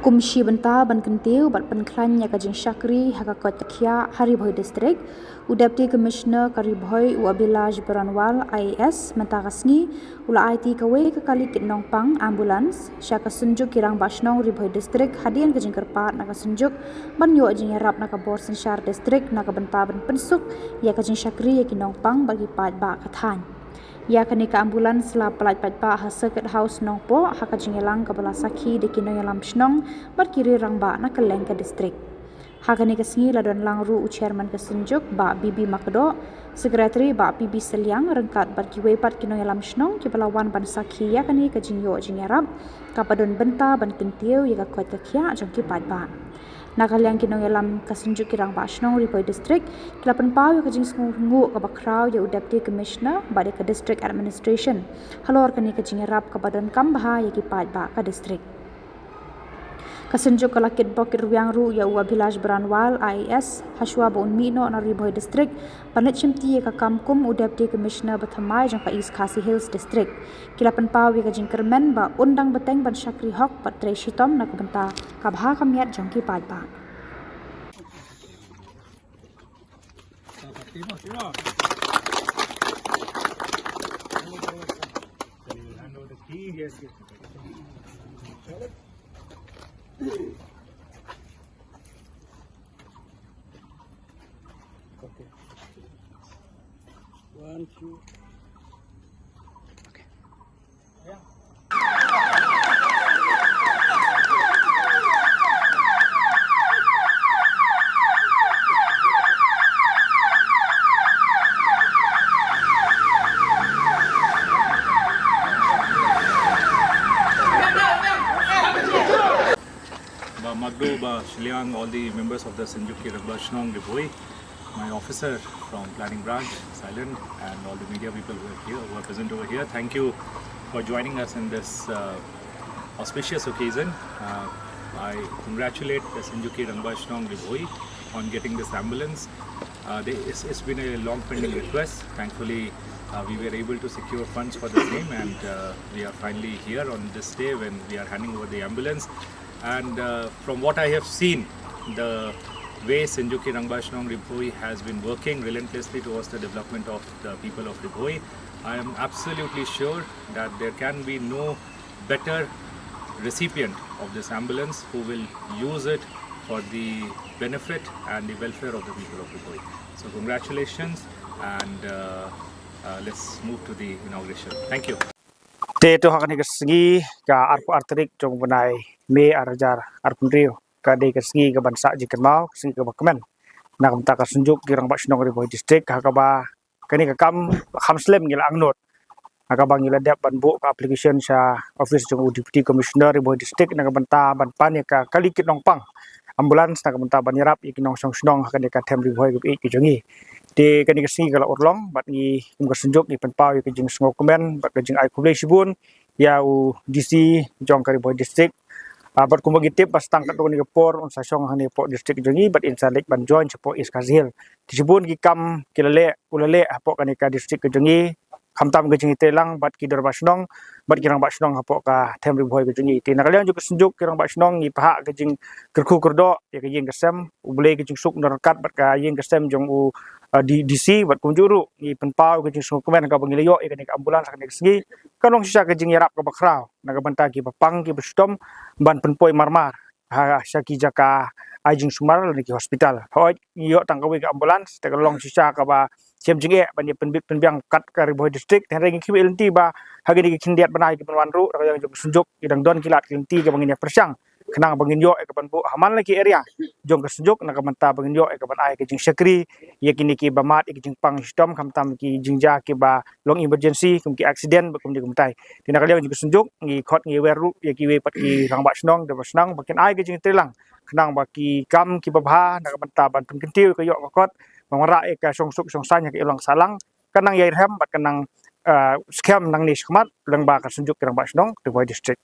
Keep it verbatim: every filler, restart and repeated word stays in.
Kum shi bynta ban kyntiew bad pynkhlaiñ ïa ka jingshakri ha ka koit ka khiah ha Ri Bhoi District, u Deputy Commissioner ka Ri Bhoi, u Abhilash Baranwal, I A S, mynta ka sngi u la aiti kawei ka kali kit nongpang, ambulance, sha ka Synjuk ki Rangbah Shnong Ri Bhoi District, hadien ka jingkyrpad na ka Synjuk ban ïoh jingïarap na ka Bor Synshar District na ka bynta ban pynsuk ïa ka jingshakri ïa ki nongpang bad ki paidbah ka thaiñ. Ïa kane ka ambulance la pyllait paidbah ha Circuit House Nongpoh ha ka jingïalang kaba la sakhi da ki nongïalam shnong bad ki rangbah na kylleng ka district. Ha kane ka sngi la don lang ruh u Chairman ka Synjuk, Bah B B Makdoh, Secretary, Bah P B Sylliang, ryngkat bad kiwei pat ki nongïalam shnong kiba la wan ban sakhi ïa kane ka jingïoh jingïarap kaba don bynta ban kyntiew ïa ka koit ka khiah jong ki paidbah. Na ka liang ki nongïalam ka Synjuk ki Rangbah Shnong Ri Bhoi District ki la pynpaw ïa ka jingsngewnguh kaba khraw ïa u Deputy Commissioner bad ïa ka District Administration halor kane ka jingïarap kaba donkam bha ïa ki paidbah ka district. Ka Synjuk ka la kitbok kitrwiang ruh ïa u Abhilash Baranwal, I A S, hashwa ba un mih noh na Ri Bhoi District ban leit shimti ïa ka kam kum u Deputy Commissioner bathymmai jong ka East Khasi Hills District. Ki la pynpaw ïa ka jingkyrmen ba un dang bteng ban shakri hok bad trei shitom na ka bynta ka bha ka miat jong ki paidbah. Okay. One, two. Okay. Yeah. Bah Magdo, Bah Shiliang, all the members of the Synjuk ki Rangbah Shnong Ri Bhoi, my officer from planning branch, Silent, and all the media people who are here, who are present over here. Thank you for joining us in this, uh, auspicious occasion. Uh, I congratulate the Synjuk ki Rangbah Shnong Ri Bhoi on getting this ambulance. Uh, they, it's, it's been a long pending request. Thankfully, uh, we were able to secure funds for the same, and, uh, we are finally here on this day when we are handing over the ambulance. And, uh, from what I have seen, the way Synjuk ki Rangbah Shnong Ri Bhoi has been working relentlessly towards the development of the people of Ri Bhoi, I am absolutely sure that there can be no better recipient of this ambulance who will use it for the benefit and the welfare of the people of Ri Bhoi. So congratulations, and, uh, uh, let's move to the inauguration. Thank you. Te to ha kane ka sngi ka arphew ar tarik jong u bnai May ar hajar arphew hynriew, ka dei ka sngi kaban sah jingkynmaw, ka sngi kaba kmen na ka bynta ka Synjuk ki Rangbah Shnong Ri Bhoi District, ha kaba kane ka kam kham slem ngi la angnud, ha kaba ngi la dep ban buh ka application sha office jong u Deputy Commissioner Ri Bhoi District na ka bynta ban pan ïa ka kali kit nongpang, ambulance, na ka bynta ban ïarap ïa ki nongshong shnong ha kane ka them Ri Bhoi kaba ïeit ka jong ngi. Te kane ka sngi ka la urlong bad ngi kum ka Synjuk ngi pynpaw ïa ka jingsngewkmen bad ka jingai khublei shibun ïa u D C jong ka Ri Bhoi District. Ah, bad kumba ngi tip ba stang katto katne ka por un sa shong hangne hapoh district jong ngi bad in sa leit ban join shapoh East Khasi Hills. Te shibun ki kam ki la leh, u la leh hapoh kane ka district ka jong ngi, khamtam ka jingïatreilang bad ki dorbar shnong bad ki rangbah shnong hapoh ka them Ri Bhoi ka jong ngi. Te na ka liang jong ka Synjuk ki Rangbah Shnong ngi phah ka jingkyrkhu kyrdoh ïa ka ïing ka sem, U Blei ka jingsuk nongryngkat bad ka ïing ka sem jong u, uh, D-, D C, bad kumjuh ruh ngi pynpaw ka jingsngewkmen kaba ngi la ïoh ïa kane ka ambulance ha kane ka sngi. Kan long shisha ka jingïarap kaba khraw na ka bynta kiba pang kiba shitom ban pynpoi marmar ha sha ki jaka ai jingsumar lane ki hospital. Hooid, ngi ïoh tang kawei ka ambulance, te ka long shisha kaba shem jingeh ban ïa pynbit pynbiang kat ka Ri Bhoi District. Hynrei ngi khmih lynti ba ha kine ki khyndiat bnai kiban wan ruh, na ka liang jong ka Synjuk ki dang don ki lad ki lynti kiba ngin ïa pyrshang khnang ba ngin ïoh ïa kaban buh ha man la ki area jong ka Synjuk, na ka bynta ba ngin ïoh ïa kaban ai ka jingshakri ïa kine kiba mad ïa ki jingpang shitom, khamtam ki jingjia kiba long emergency kum ki accident bad kumne kumtai. Te na ka liang jong ka Synjuk ngi khot ngi wer ruh ïa kiwei pat ki rangbah shnong, dorbar shnong ba kin ai ka jingïatreilang khnang ba ki kam kiba bha na ka bynta ban pynkyntiew ïa ka ïoh ka kot, ban wanrah ïa ka shongsuk shongsaiñ ha ka imlang sahlang kan nang ïai rhem bad kan nang, eh, skhem nangne shakhmat lyngba ka Synjuk ki Rangbah Shnong Ri Bhoi District.